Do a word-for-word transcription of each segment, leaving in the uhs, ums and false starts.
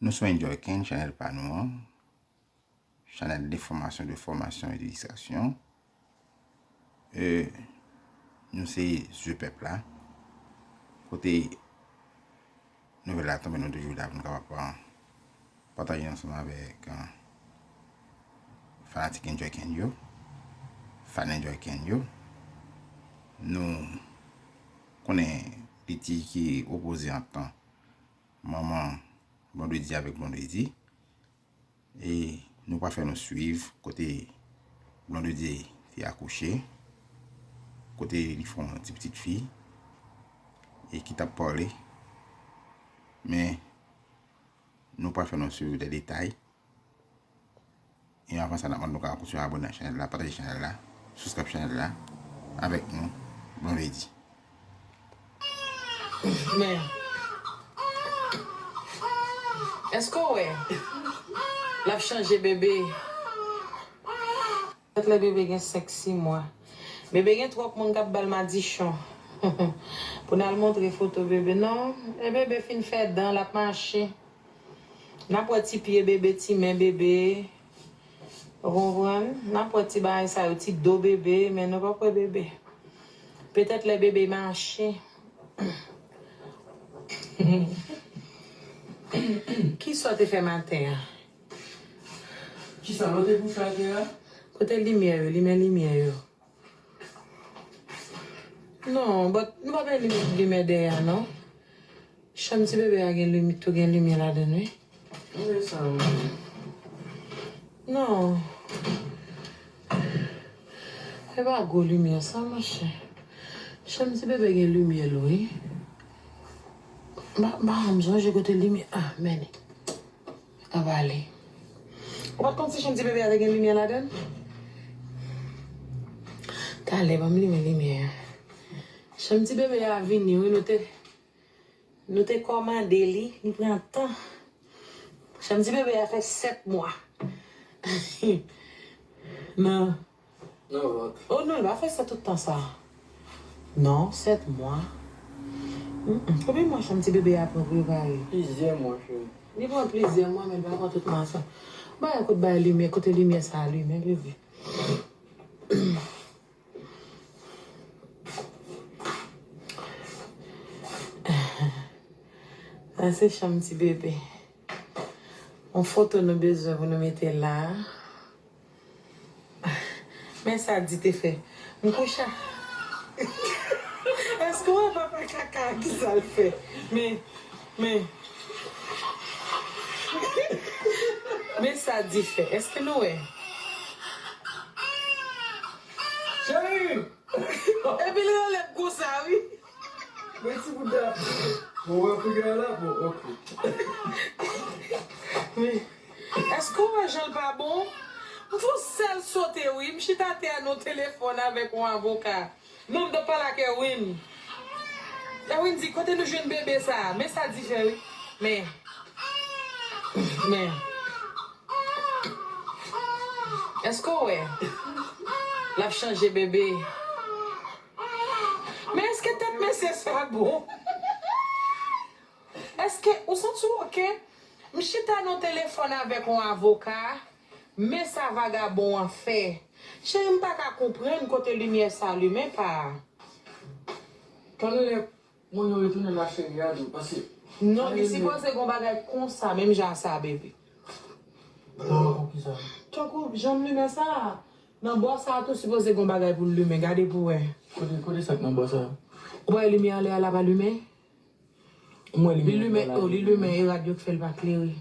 Nou sou Enjoy Ken, chanèl pa nou an. Chanèl de fòmasyon, de fòmasyon e de distraksyon. E, nou se zye pèp la. Kote nouvèl la tonbe, nou toujou la pou nou kapab pataje ansanm avèk, eh, fanatik Enjoy Ken yo, fan Enjoy Ken yo. Nou konnen litij ki opoze ant manman Blondedy avèk Blondedy. E nou pral fè nou swiv kote Blondedy te akouche, kote li fè yon ti pitit fi, e ki t ap pale. Men, nou pral fè nou swiv de detay. E anvan sa, n ap mande nou ka kontinye abòne ak chanèl la, pataje chanèl la, subscribe chanèl la avèk nou. Blondedy. Men, èske w wè? L ap chanje bebe. Petèt lè bebe gen senk, sis mwa. Bebe gen twòp moun k ap ba l madichon pou n al montre foto bebe. Non, lè bebe fin fè dan, l ap mache. N ap wè ti pye bebe, ti men bebe. Ou konprann? N ap wè ti bagay sa yo, ti do bebe, men nou p ap wè bebe. Petèt lè bebe mache. Kisa w te fè maten an? Kisa lò te kouche atè a? Kote limyè yo? Limen limyè yo. Non, but nou pa bezwen limen, limen dèyè a non. Chanm ti bebe a gen limyè, tou gen limyè ladan l wi. Mwen sa wi. Non. E pa gwo limyè sa monchè. Chanm ti bebe gen limyè l wi. M pa, m pa janm sonje kote limyè. Ah, men. Ap ale. Ou pa t konn si chanm ti bebe a te gen limyè ladan l? Talè, ban m limen limyè a. Chanm ti bebe a vini wi, nou te, nou te kòmande li, li pran tan. Chanm ti bebe a fè sèt mwa. Nan Nan vant. Oh non, li pa fè sa tout tan sa. Non, sèt mwa. Konbyen mwa chanm ti bebe a pran pou yo pare? Plizyè mwa, cheri. Li pran plizyè mwa, men li pa pran tout mwa sa. Bay yon kout bay limyè, kote limyè sa a limen, bebe. Sa se chanm ti bebe. Yon foto nou bezwen pou nou mete la. Men sa Di te fè. M kouche a. Èske w wè papa kaka a ki sa l fè? Men, men. Men sa Di fè. Èske nou wè? Cheri! Epi li anlè gwo sa wi. Men ti bouda. Bon, wè figi a la? Bon, ok. Men. Èske w wè jan l pa bon? M fè yon sèl sote wi. M chita atè a nan yon telefòn avèk yon avoka. Non, m t ap pale ak Erwin. Erwin di, kote nou jwenn bebe sa a? Men sa Di fè wi. Men. Men. Èske w wè? L ap chanje bebe. Men èske tèt mesye sa bon? Èske ou santi w oke? M chita nan telefòn avèk yon avoka, men sa vagabon an fè. Cheri, m pa ka konprann kote limyè sa limen pa. Talè lè moun yo retounen la cheri a tou, pase. Non, li sipoze gen yon bagay konsa, menm jan sa, bebe. Tankou kisa? Tankou jan m limen sa a. Nan bò sa a tou sipoze gen yon bagay pou l limen, gade pou w wè. Kote, kote sa k nan bò sa a? Ou pa wè limyè anlè a la pa limen? Li limen, oh, li limen, e rad yo k fè l pa klere.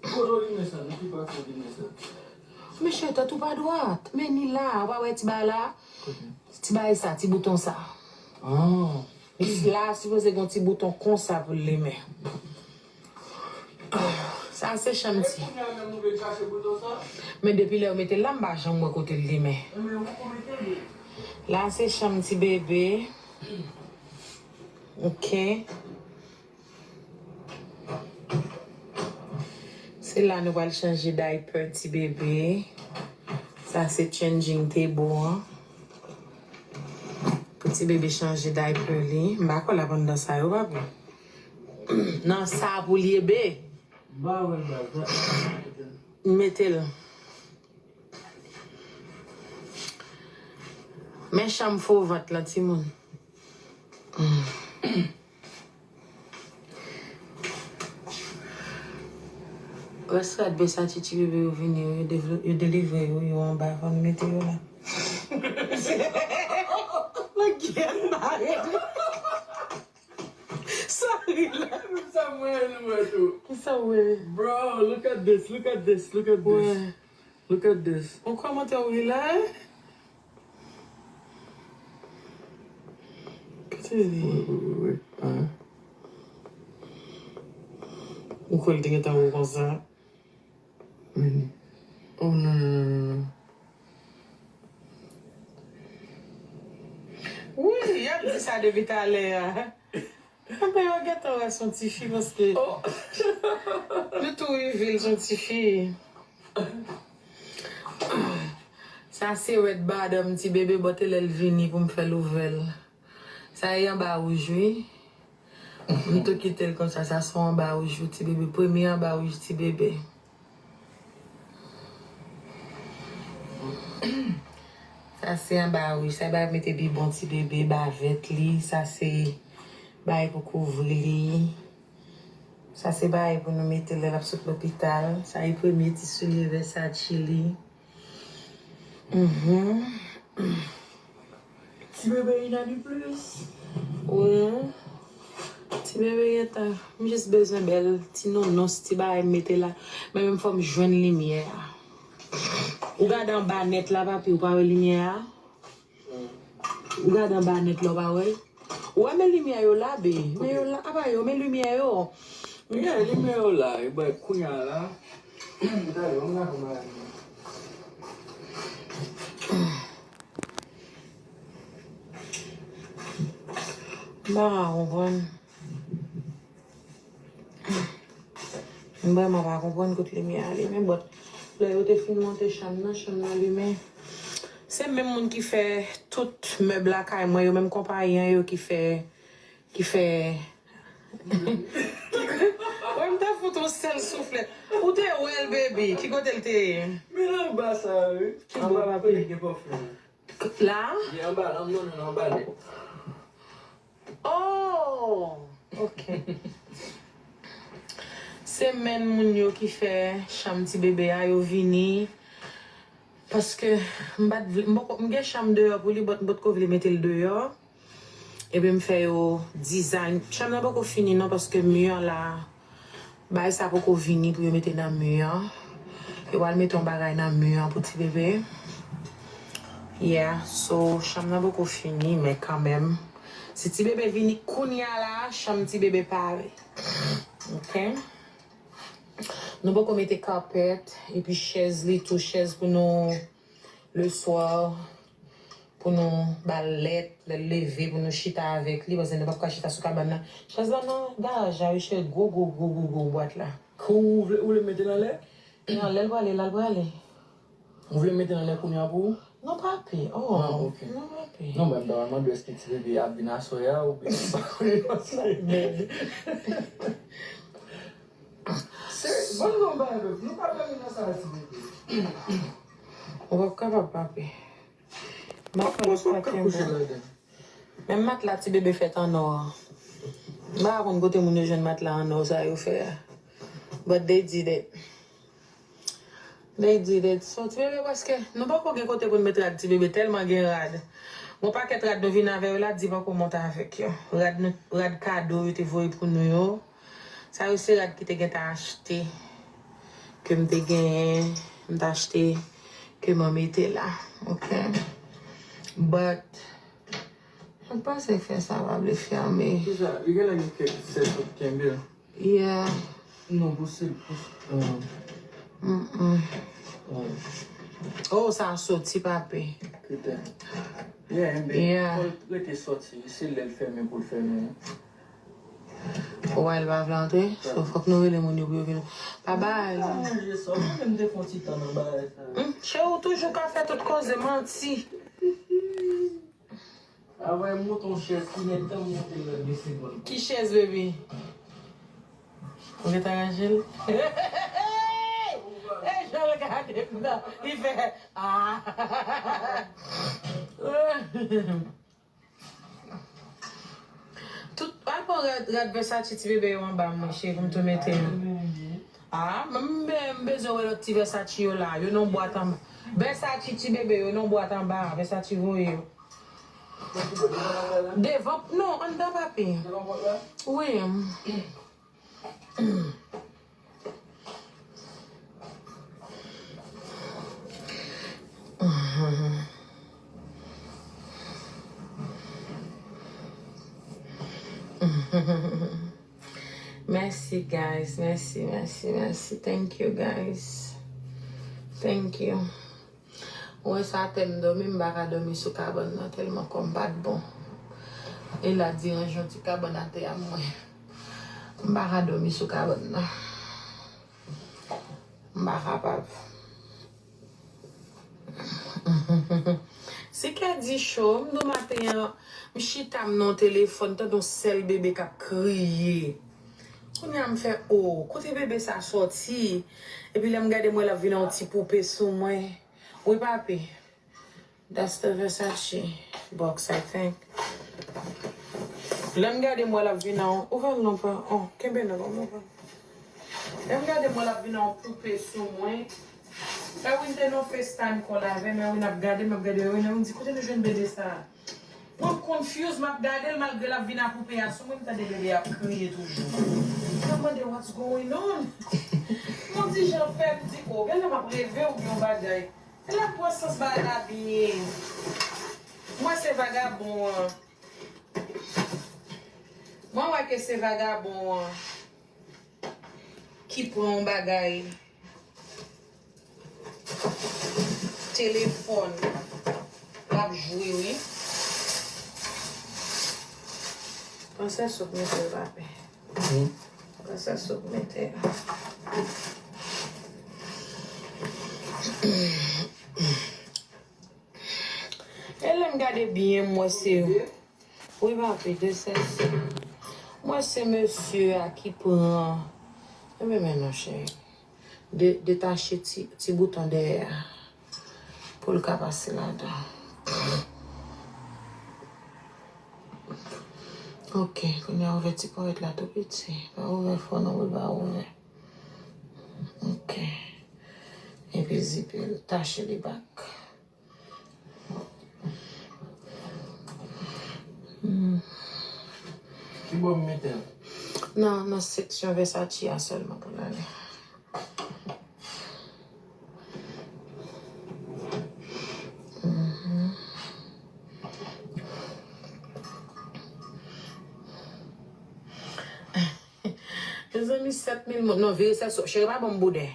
Kote w limen sa? Nan ki pati w limen sa? Mesye, tèt ou pa dwat. Men ni la, ou pa wè ti bagay la? Ti bagay sa, ti bouton sa. La, sipoze gen yon ti bouton konsa pou l limen. Sa se chanm ti. Men depi lè yo mete l la, m pa janm wè kote l limen. La se chanm ti bebe. Ok. Se la nou pral chanje diaper ti bebe. Sa se changing table an. Pou ti bebe chanje diaper li. M pa kwè l ap anndan sa yo, pa vre? Nan sa pou l ye be. Ba wè l baz. Mete l. Men chanm fo vant lan, timoun. Rès rad Versace ti bebe yo vini, yo, yo delivre yo, yo anba, fò nou mete yo la. Mwen gen mare. Sa ri la. Sa mwen nou wè tou. Sa wè. Bro, look at this, look at this, look at this. Look at this. Ou kòmantè ou ri la, hein? Kote li? Wi, wi, wi, wi. Ou kwè l te gentan wè konsa? Men. Oh, non, non, non, non, non. Wi, y ap di sa depi talè a. Anben, yo gentan wè s on tifi paske nou tou rive l s on tifi. Sa se red bottom ti bebe, bò te lè l vini pou m fè l ouvè l. Sa e anba wouj wi. M tou kite l konsa, sa se anba wouj wi ti bebe. Premye anba wouj ti bebe. Sa se anba wouj. Sa e bay mete bibon ti bebe, bavèt li. Sa se bay pou kouvri li. Sa se bay pou nou mete lè l ap sot lopital. Sa e premye ti soulye Versace li. Mhm. Ti bebe Ina di plis. Wi. Ti bebe gentan. M jis bezwen bèl ti nounous, ti bagay m mete la. Men menm fò m jwenn limyè a. Ou gade anba nèt la, papi, ou pa wè limyè a? Ou gade anba nèt la, ou pa wè? Ou wè men limyè yo la, be. Men yo la, apa yo, men limyè yo. Yeah, limyè yo la, e bwè kounya la. Dale, vamos lá, vamos lá. M pa ka konprann. M vrèman pa konprann kot limyè a limen, but lè yo te fin monte chanm nan, chanm nan limen. Se menm moun ki fè tout mèb lakay mwen yo, menm konpayi an yo ki fè, ki fè. Wè, m ta fout yon sèl souflèt. Ou te wè l, baby. Ki kote l te ye? Men anba sa, wi. Ki bò, papi? Anba kote gen pafim. La? Gen anba, non, non, non, anba nèt. Oh! Ok. Se menm moun yo ki fè chanm ti bebe a, yo vini. Paske m pa t vle, m poko, m gen chanm deyò pou li, but m potko vle mete l deyò. Epi m fè yo design. Chanm nan poko fini non, paske mi an la, bagay sa poko vini pou yo mete nan mi an. Yo pral mete yon bagay nan mi an pou ti bebe. Yeah, so chanm nan poko fini, men kanmenm. Si ti bebe vini kounya la, chanm ti bebe pare. Ok? Nou poko mete kapèt, epi chèz li tou, chèz pou nou le swa, pou nou ba l lèt, lè l leve, pou nou chita avèk li, paske nou p ap ka chita sou kabann nan. Chèz la nan garaj la, wi, chèz gwo, gwo, gwo, gwo, gwo bwat la. Kou ou vle, ou vle mete l anlè? E anlè l prale, la l prale. Ou vle mete l anlè kounya pou ou? Non, papi. Oh, ah, ok. Non, papi. Non, men m ta pral mande w èske ti bebe ap vin aswè a oubyen m pa konnen paske. Se, ban nou yon bagay, nou pa dòmi nan sa a, ti bebe. Ou p ap kapab, papi. M ap fè l pa kenbe. Menm matla ti bebe fèt an nò an. M pa konn kote moun yo jwenn matla an nò sa yo fè a. But they did it. They did it. So, ti bebe, paske nou poko gen kote pou n met rad ti bebe, tèlman gen rad. Gon pakèt rad nou vin avè yo la, di poko monte avèk yo. Rad nou, rad kado yo te voye pou nou yo. Sa yo se rad ki te gentan achte, ke m te genyen, m t achte, ke mwen mete la. Ok. But, mwen panse fè sa pa vle fèmen. Kisa? Li genlè gen kèk sèt ot kenbe l. Yeah. Non, pou se, pou se, euh, mm, mm. Oh, sa soti, papi. Petèt. Yeah, enben, yeah, fò l rete soti. Se lè l fèmen pou l fèmen. Ou wè l pa vle antre? So, fòk nou rele moun yo pou yo vin. Pa bay. Manje sa, ou menm te fè yon ti tan nan bagay sa. Hmm, cheri, ou toujou ka fè tout koze, manti. Avè monte yon chèz ki nèt tan monte nan de segonn. Ki chèz, baby? Ou gentan rache l? E jan l gade m nan, li fè, ah! Tout, al pran rad, rad Versace ti bebe yo anba mwen, cheri, pou m tou mete yo. Ah, m, m, m bezwen wè lòt ti Versace yo la. Yo nan bwat anba. Versace ti bebe yo nan bwat anba. Versace voye yo. Devan, non, anndan, papi. Wi. Mèsi, guys. Mèsi, mèsi, mèsi. Thank you, guys. Thank you. Ou wè sa, atè m dòmi, m pa ka dòmi sou kabann nan tèlman kò m pa t bon. E la di ranje yon ti kabann atè a mwen. M pa ka dòmi sou kabann nan. M pa kapab. Si kè di cho, m di w maten an, m chita m nan yon telefòn, tande yon sèl bebe k ap kriye. Kounye a m fè, o, kote bebe sa sòti? Epi lè m gade m wè l ap vin yon ti poupe sou mwen. Wi, papi. That's the Versace box, I think. Lè m gade m wè l ap vin an, ouvè l non pa. Oh, kenbe non pa, non pa. Lè m gade m wè l ap vin an poupe sou mwen. Erwin te nan FaceTime call avè m, Erwin ap gade m, ap gade Erwin, Erwin di, "Kote nou jwenn bebe sa a?" Mwen m confuse, m ap gade l, malgre l ap vin a poupe a sou mwen, m tande bebe a ap kriye toujou. Mwen mande, "What's going on?" Mwen di, "Jan fè?" M di, "Oh, genlè m ap reve oubyen yon bagay." L ap pran sans bagay la byen. Mwen se vagabon an. Mwen wè ke se vagabon an ki pran yon bagay telefòn. L ap jwe, wi. Panse sou mete l, papi. Hmm. Panse sou mete l. E lè m gade byen, m wè se, wi, papi, de sèsi. M wè se mesye a ki pran. Enben, men non, cheri. De, detache ti, ti bouton dèyè a pou l ka pase ladan. Ok, kounye a ouvè ti ponyèt la tou piti. Pa ouvè fò non, pou l pa ouvè. Ok. Epi zipe l, tache li back. Hmm. Ki bò m mete l? Nan, nan seksyon Versace a sèlman pou l ale. Mhm. Mezanmi, sèt mil moun. Non, vire sèl sou. Cheri, pa ban m bouden.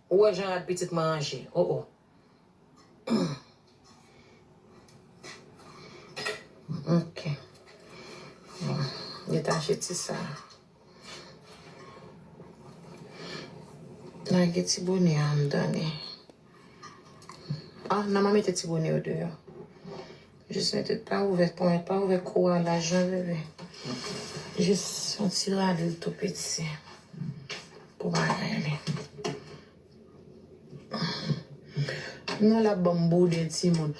Ou wè jan rad pitit mwen ranje. Oh, oh. Ok. Bon, detache ti sa. Lage ti bone a anndan li. Ah, nan m a mete ti bone yo deyò. Jis mete, pa ouvè ponyèt, pa ouvè kou a laj non, bebe. Jis yon ti rale l tou piti pou bagay li. Non, l ap ban m bouden, timoun.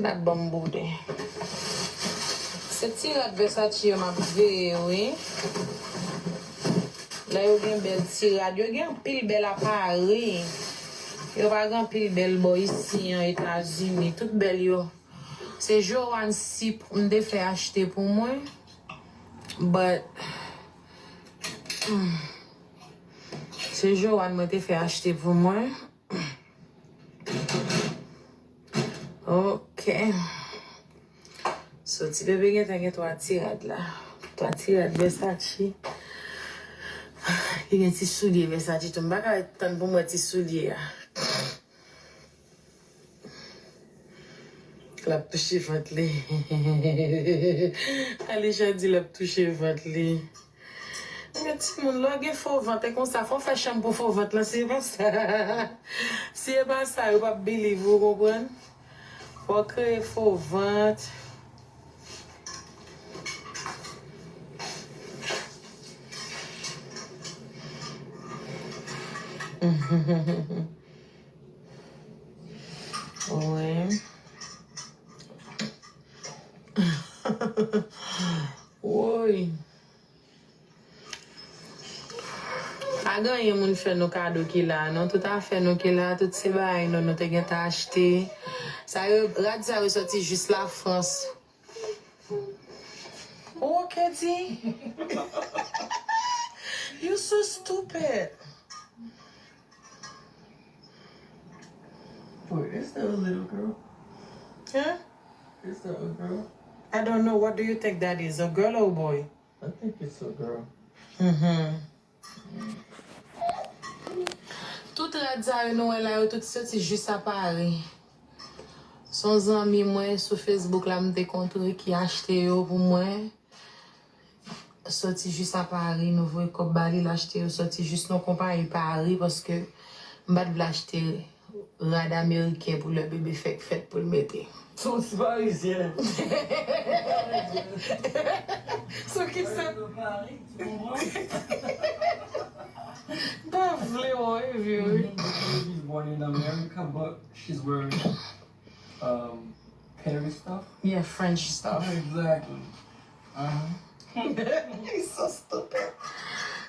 L ap ban m bouden. Se ti rad Versace yo m ap veye, wi. Lè yo gen bèl ti rad, yo gen anpil bèl apari. Yo pa gen anpil bèl bò isi an Etazini. Tout bèl yo. Se Joanne Sip m te fè achte pou mwen. But, hmm, se Joanne mwen te fè achte pou mwen. Ok. So, ti bebe gentan gen twa ti rad la. Twa ti rad Versace. Li gen ti soulye Versace tou. M pa ka ret tann pou m wè ti soulye a. L ap touche vant li. Alisha di l ap touche vant li. Men timoun, lè w gen fo vant, e konsa, fò w fè chanm pou fo vant lan, si e pa sa. Si e pa sa, yo p ap believe ou, konprann? Fò w kreye fo vant. Wi. Woy. Pa gen anyen moun fè nou kado ki la, non. Tout afè nou ki la, tout se bagay nou, nou te gentan achte. Sa yo, rad sa yo soti jis Lafrans. Oh, Kedi. You so stupid. Wait, is that a little girl? Huh? Is that a girl? I don't know. What do you think that is? A girl or a boy? I think it's a girl. Mm-hmm. Tout rad sa yo nou wè la, yo tout soti jis a Paris. Se yon zanmi mwen sou Facebook la m te kontre ki achte yo pou mwen. Soti jis a Paris, nou voye kòb ba li, l achte yo soti jis nan konpayi Paris, paske m pa t vle achte rad ameriken pou lè bebe fèk fèt pou l mete. Se yon ti parizyen. Sou ki sa? M pa vle wè, vye wi. She's born in America, but she's wearing um, Paris stuff. Yeah, French stuff. Exactly. Uh-huh. He's so stupid.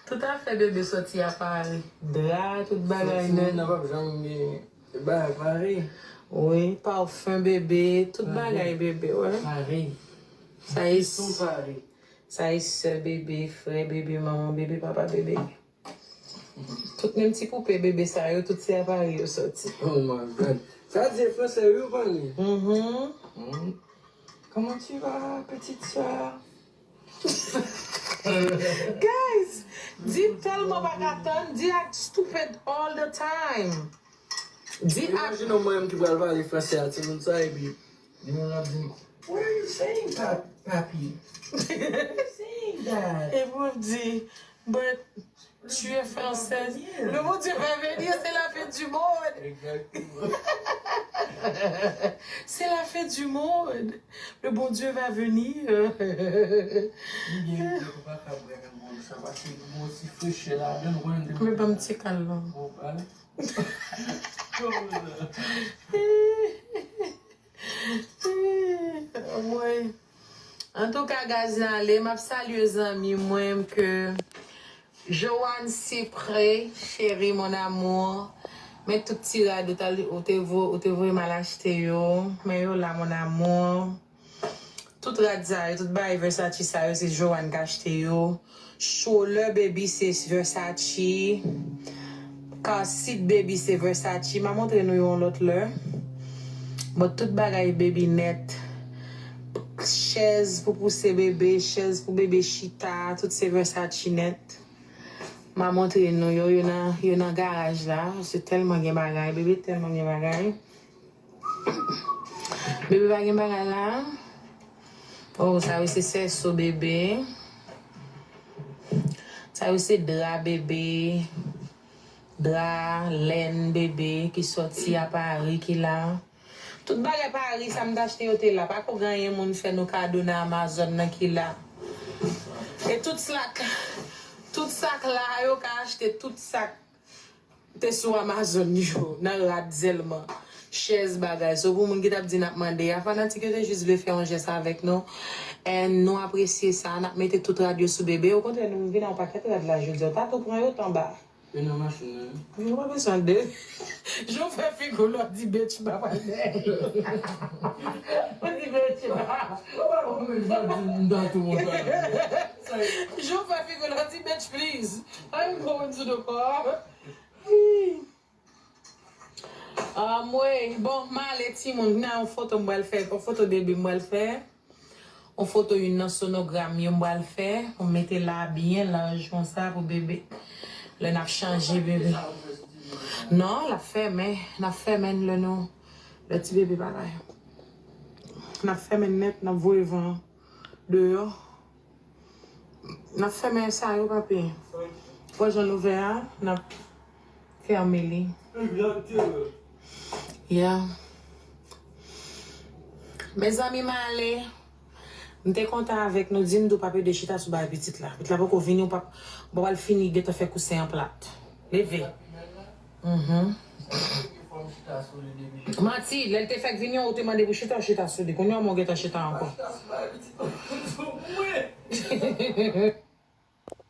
Tout afè bebe soti a Paris. Dra, tout bagay nèt. Nan p ap janm gen bagay Paris. Wi, pafen bebe, tout bagay bebe, wè. Paris. Sa e, sa e sè bebe, frè bebe, manman bebe, papa bebe. Tout menm ti poupe bebe sa yo, tout se a Paris yo soti. Oh my God. Sa di se fransè wi ou pale? Mhm. Mm. Comment tu vas, petite sœur? Guys, di tèlman pa ka tann, di act stupid all the time. Di act. Imajine yon mwen menm ki pral pale fransè a timoun sa epi li menm l ap di m, "What are you saying, pa- papi? What are you saying that?" Epi w ap di, "But tu es française." Le Bon Dieu va venir, c'est la fin du monde. Exactement. C'est la fin du monde. Le Bon Dieu va venir. Li gen lide pou pa ka bwè nan mond sa, paske li gen yon ti frechè ladan l, ou konnen m te. Men ban m ti kal lan. Bon, ale. Mwen. Antouka, guys, n ale. M ap salye zanmi mwen ke Joanne Cyprès, chérie, mon amour. Men tout ti rad ou t al, ou te vo-, ou te voye m al achte yo. Men yo la, mon amour. Tout rad sa yo, tout bagay Versace sa yo, se Joanne k achte yo. Stroller baby se Versace. Car seat baby se Versace. M a montre nou yo yon lòt lè. But tout bagay baby nèt. Chèz pou pouse bebe, chèz pou bebe chita, tout se Versace nèt. M a montre nou yo, yo nan, yo nan garaj la. Se tèlman gen bagay, bebe tèlman gen bagay. Bebe pa gen bagay la. Oh, sa yo se sèso bebe. Sa yo se dra bebe. Dra, lèn bebe ki sòti a Paris ki la. Tout bagay Paris sa m t achte yo te la. Pa ko gen anyen moun fè nou kado nan Amazon nan ki la. E tout sak, tout sak la yo ka achte tout sak te sou Amazon yo, nan rad sèlman. Chèz bagay. So pou moun ki t ap di n ap mande a, fanatik yo te jis vle fè yon jès avèk nou. And nou apresye sa, n ap mete tout rad yo sou bebe. Okontrè, nou vin a yon pakèt rad la jodi a. Ou ta tou pran yo t anba. E nan machin nan. Nou pa bezwen de. Jan w fè figi w la, w di bitch pa pral dèyè. Ou di bitch pa. Ou pa konn jodi m ta tou montan. Jan w fè figi w la, w di bitch please. I'm going to the car. Anmwey, bon, m ale timoun, gen yon foto m pral fè, yon foto bebe m pral fè. Yon foto youn nan sonogram yo m pral fè, pou m mete la byen laj konsa pou bebe. Lè n ap chanje bebe. Non, l ap fèmen, n ap fèmen lè nou, lè ti bebe pa la. N ap fèmen nèt, n ap voye van deyò. N ap fèmen sa yo, papi. Wè jan l ouvè a, n ap fèmen li. Yeah. Mezanmi, m ale. M te kontan avèk nou. Di m tou, pa pede chita sou bagay pitit la. Pitit la poko vini, ou pa, ou pa pral fini gentan fè kousen an plat. Leve. Mhm. Manti, lè l te fèk vini an, ou te mande pou chita, ou chita sou li. Kounye a, men w gentan chita ankò.